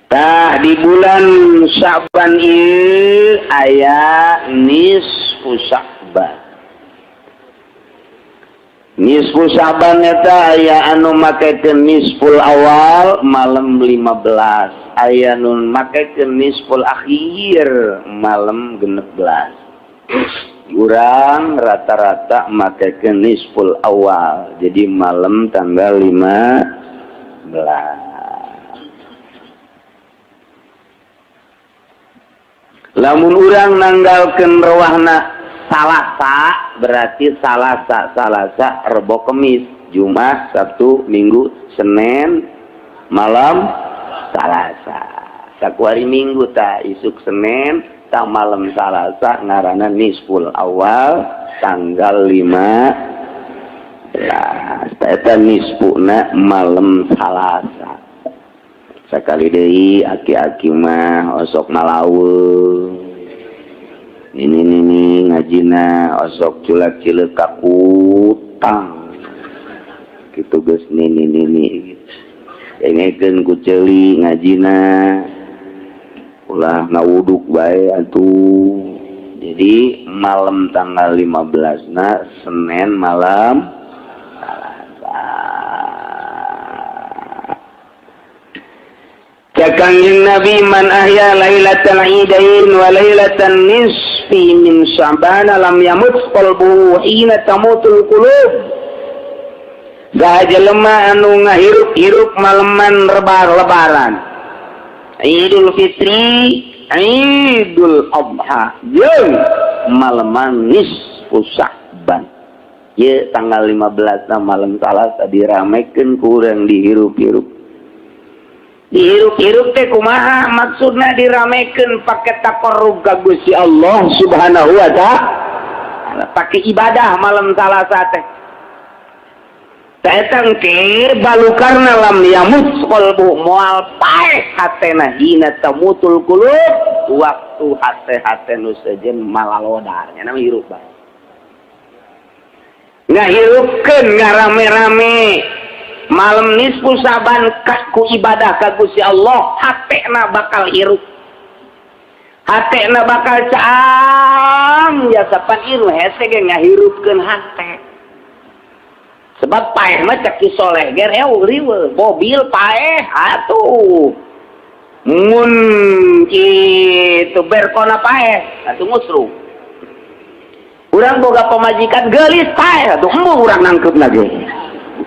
Tah, di bulan Syaban ieu aya nisfu Sya'ban. Nisfu Syaban eta aya anu makekeun nisful awal, malam 15, aya nu makekeun nisful akhir, malam 16. Urang rata-rata makekeun nisful awal, jadi malam tanggal 15. Lamun urang nanggalkeun rewahna Salasa, berarti Salasa, Salasa, Rebo, Kemis, Jumat, Sabtu, Minggu, Senin, malam Salasa. Sakuari Minggu, tak isuk Senin, tak malam Salasa, ngaranna nisful awal, tanggal 15. Eta nisfuna malam Salasa. Sekali deui, aki-aki mah osok malawe ini nini ngajina, osok culak cileuk kakutang gitu. Geus nini nini dengekeun ku ceuli, ngajina ulah ngawuduk bae atuh. Jadi malam tanggal 15 na Senin, malam Salasa. Cek Kangjeng Nabi, "Man ahya lailatal idain wa lailatan nisfi min Sya'ban lam yamut qalbuhu hina tamutul qulub." Saha jelema anu ngahirup-hirup maleman rebar lebaran Idul Fitri, Idul Adha jeung maleman nisfu Sya'ban. Ye tanggal 15 na malam Salasa diramekeun ku urang, dihirup-hirup. Dihirup-hirup teh kumaha maksudna? Diramekeun pake taqarrub ka Gusti Allah Subhanahu wa Ta'ala, pake ibadah malam Salasa teh. Eta engke balukarna lam yamut qalbu, moal paeh hatena, hina tamutul qulub, waktu hate-hate nu sejen malalodar nya nama hirup bae. Ngahirupkeun, ngarame-rame malam nisfu Saban ku ibadah ka Gusti Allah, hatena bakal hirup, hatena bakal caang jasa pan ieu hese ge ngahirupkeun hate. Sebab paeh mah cek Ki Soleh ge riweuh, mobil paeh atuh, mun kitu berkona paeh atuh, ngusruh. Urang boga pamajikan geulis, paeh atuh, embung urang nangkep lagi,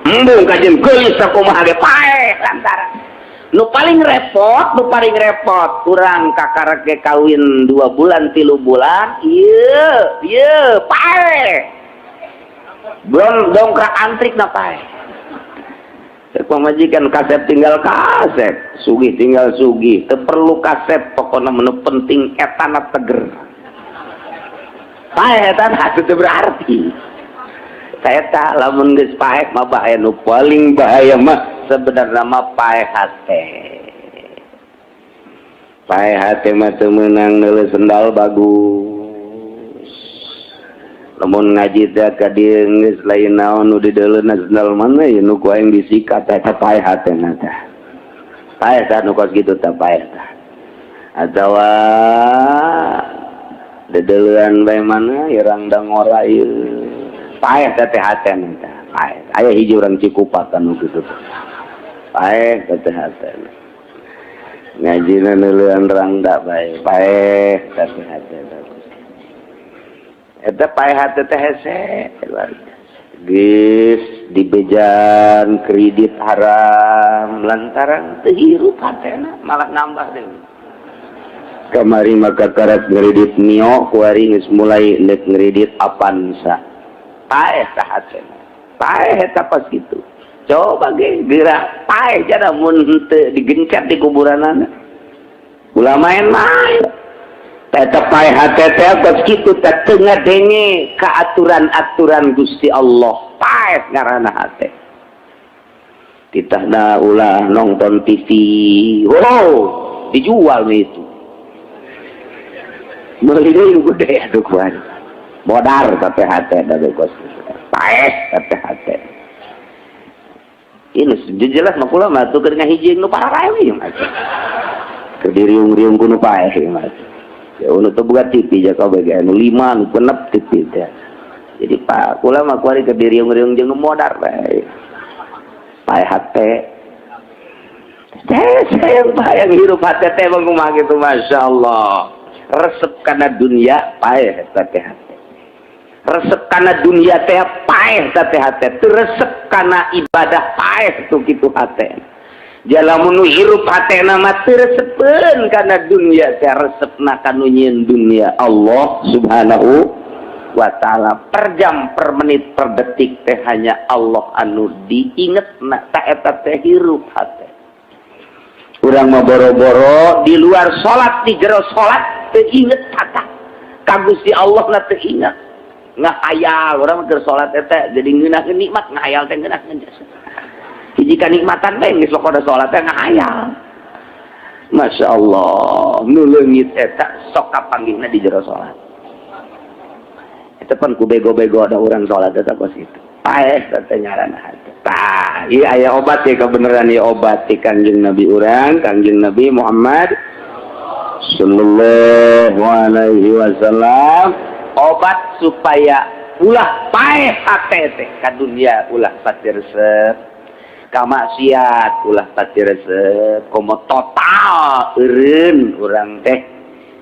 embung kajen geulis sakumaha ge paeh. Lantaran nu paling repot, nu paling repot, urang kakarek ge kawin 2 bulan, 3 bulan, ieu ieu paeh, belum dongkrak antrik na paeh. Cek pamajikan, kasep tinggal kasep, sugih tinggal sugih, teu perlu kasep, pokoknya menu penting etana teger. Paeh etana teu berarti. Eta lamun geus paeh mah bahaya. Nu paling bahaya mah sebenarnya mah paeh hate. Paeh hate mah teu meunang neuleuh sendal bagus. Lamun ngaji teh ka dieu geus lain naon nu dideuleuna, sendal mana ya nu ku aing disikat, eta paeh hatena teh. Paeh tah nu kos kitu teh, paeh tah. Atawa dedeleuan bae mana ya rangda ngora ieu. Paeh teh teh hatena teh. Paeh. Aya hiji urang Cikupa nu kitu teh. Paeh teh teh hatena. Ngajina neuleuan rangda bae. Paeh teh teh hatena. Eta paeh hate teh hese luar biasa. Geus dibejan kredit haram lantaran teu hirup hatena, malah nambah deui. Kamari maka karat ngredit Mio, kuari geus mulai nek ngredit Avanza. Paeh tah hatena. Paeh eta pas kitu. Coba ge geura paeh jada mun henteu digencet di kuburanana. Ulah main-main. Eta paeh hate teh kos kitu teh, teu ngadenge ka aturan-aturan Gusti Allah. Paeh ngaranna hate. Titahna ulah nonton TV. Wow, dijual nih itu. Meuli deui nu gede atuh kuari. Modar tapi hate da kos. Paeh tapi hate. Ini jelas mah kula mah tuh keur ngahiji nu pararae we mah. Keur diriung-riung ku nu paeh mas. Ya nu teu boga TV ja kabeh ge nu 5 nu 6 TV teh. Jadi pak kula mah kuari keur diriung-riung jeung nu modar bae. Paeh hate. Teh sayang paeh hirup hate teh mah kumaha kitu, masyaallah. Resep kana dunia paeh eta teh hate. Resep kana dunia teh paeh teh hate. Teu resep kana ibadah paeh tuh kitu hate. Lamun nu hirup hatena mah teu resepeun kana dunia teh, resepna ka nu nyieun dunia, Allah Subhanahu wa Ta'ala. Per jam, per menit, per detik teh hanya Allah anu diinget na ta eta teh hirup hate. Urang mah boro-boro di luar salat, di jero salat teu inget kata ka Gusti Allah na teu inget, ngahayal. Urang mah keur salat eta jadi ngeunahkeun nikmat, ngahayal teh ngeunahkeun jasa hiji kanikmatan bae, geus pokona salat teh ngahayal. Masya Allah, nu leungit eta sok kapanggihna di jero salat eta pan ku bego-bego ada urang salat eta kos itu paeh teh ngaranna hate. Tah, ieu aya obat ya, kebenaran ieu obat ti Kanjeng Nabi urang, Kanjeng Nabi Muhammad sallallahu alaihi wasallam, obat supaya ulah paeh hate teh ka dunia, ulah pati resep ka maksiat, ulah pati resep, komo total eureun urang teh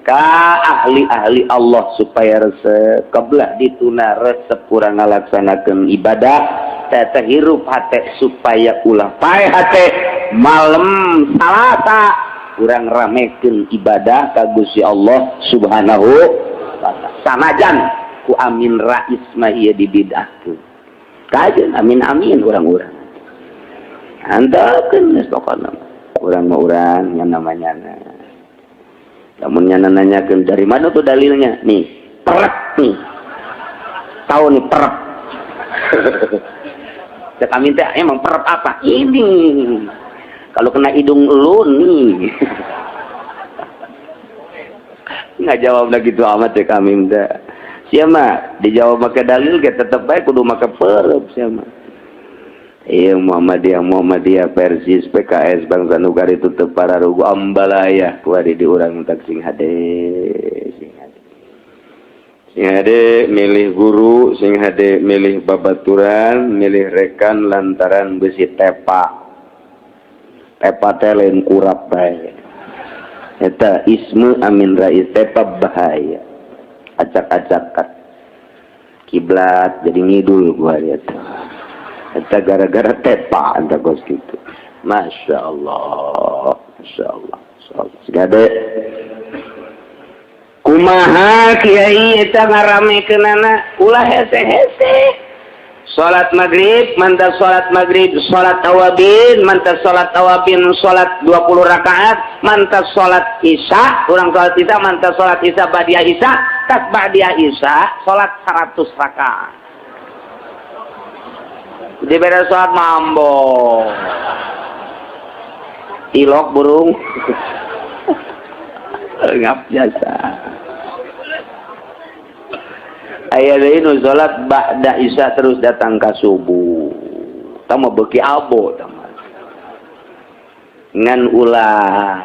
ka ahli-ahli Allah supaya resep kebelah dituna, resep kurang ngalaksanakeun ibadah teh teh hirup hate supaya ulah paeh hate. Malam Salasa urang ramekeun ibadah ka Gusti Allah Subhanahu wa Ta'ala, sanajan ku Amin Rais mah ieu dibid'ahkeun. Kajeun amin amin urang-urang antepkeun geus, pokona urang mah urang yang namanya. Lamun nya nanyakeun dari mana tuh dalilnya, nih perek nih, tahu nih perek. Cek Amin teh, emang perep apa ini kalau kena hidung lu nih? Nggak jawab lagi tuh amat ya kami teh. Siapa dijawab pakai dalil ge tetep bae kudu make perep siapa. Iya, Muhammadiyah, Muhammadiyah, Persis, PKS, Bangsa Nugari tutup para rugu ambalaya kuari di urang tak sing hade, sing hade, sing hade milih guru, sing hade milih babaturan, milih rekan lantaran besi tepa. Tepa teh lain kurap bae eta isme Amin Rais. Tepa bahaya, acak-acakan kiblat jadi ngidul gua lihat eta gara-gara tepa eta kos gitu. Masya Allah, Masya Allah, Masya Allah. Segade kumaha kiai eta ngaramekeunana? Ulah hese-hese. Salat maghrib, mantap salat maghrib, salat awabin, mantap salat awabin, salat 20 rakaat, mantap salat isya, urang salat isya, mantap salat isya, ba'diyah isya, tas ba'diyah isya, salat 100 rakaat. Diberi salat mambo. Ilok burung. Ngap jasa. Aya deui nu salat ba'da isya terus datang ka subuh. Tah mah beuki abo tah mah. Ngan ulah.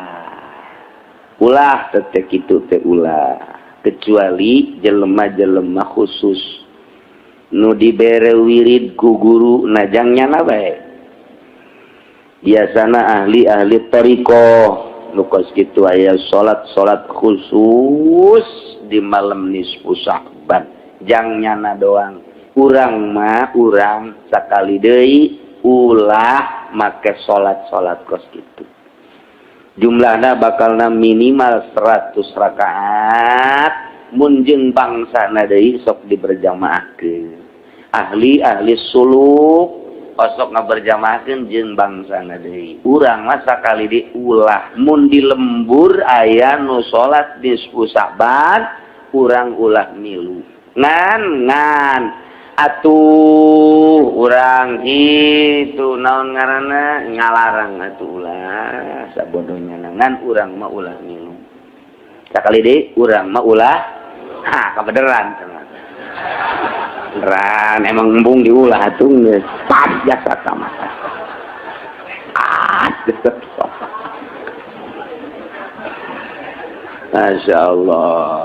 Ulah teh kitu teh ulah. Kecuali jelema-jelema khusus nu dibere wirid ku guru najangnya na bae. Biasana ahli-ahli thariqah nu kos kitu aya salat-salat khusus di malam nisfu Sya'ban. Jang nyana doang. Urang mah urang sakali deui ulah make salat-salat kos kitu. Jumlahna bakalna minimal 100 rakaat, mun jeung bangsana deui sok diberjamaahkeun. Ahli-ahli suluk osok ngaberjamaahkeun jeung bangsana deui. Urang mah sakali di ulah, mun di lembur aya nu salat nisfu Sya'ban, urang ulah milu. Ngan ngan atuh urang itu naon ngaranna ngalarang atuh ulah sabodohnya, ngan urang mah ulah milu. Sakali deui, urang mah ulah. Ha, kebenaran beneran emang embung diulah atuh geus pas jasa sama ah. Masya Allah.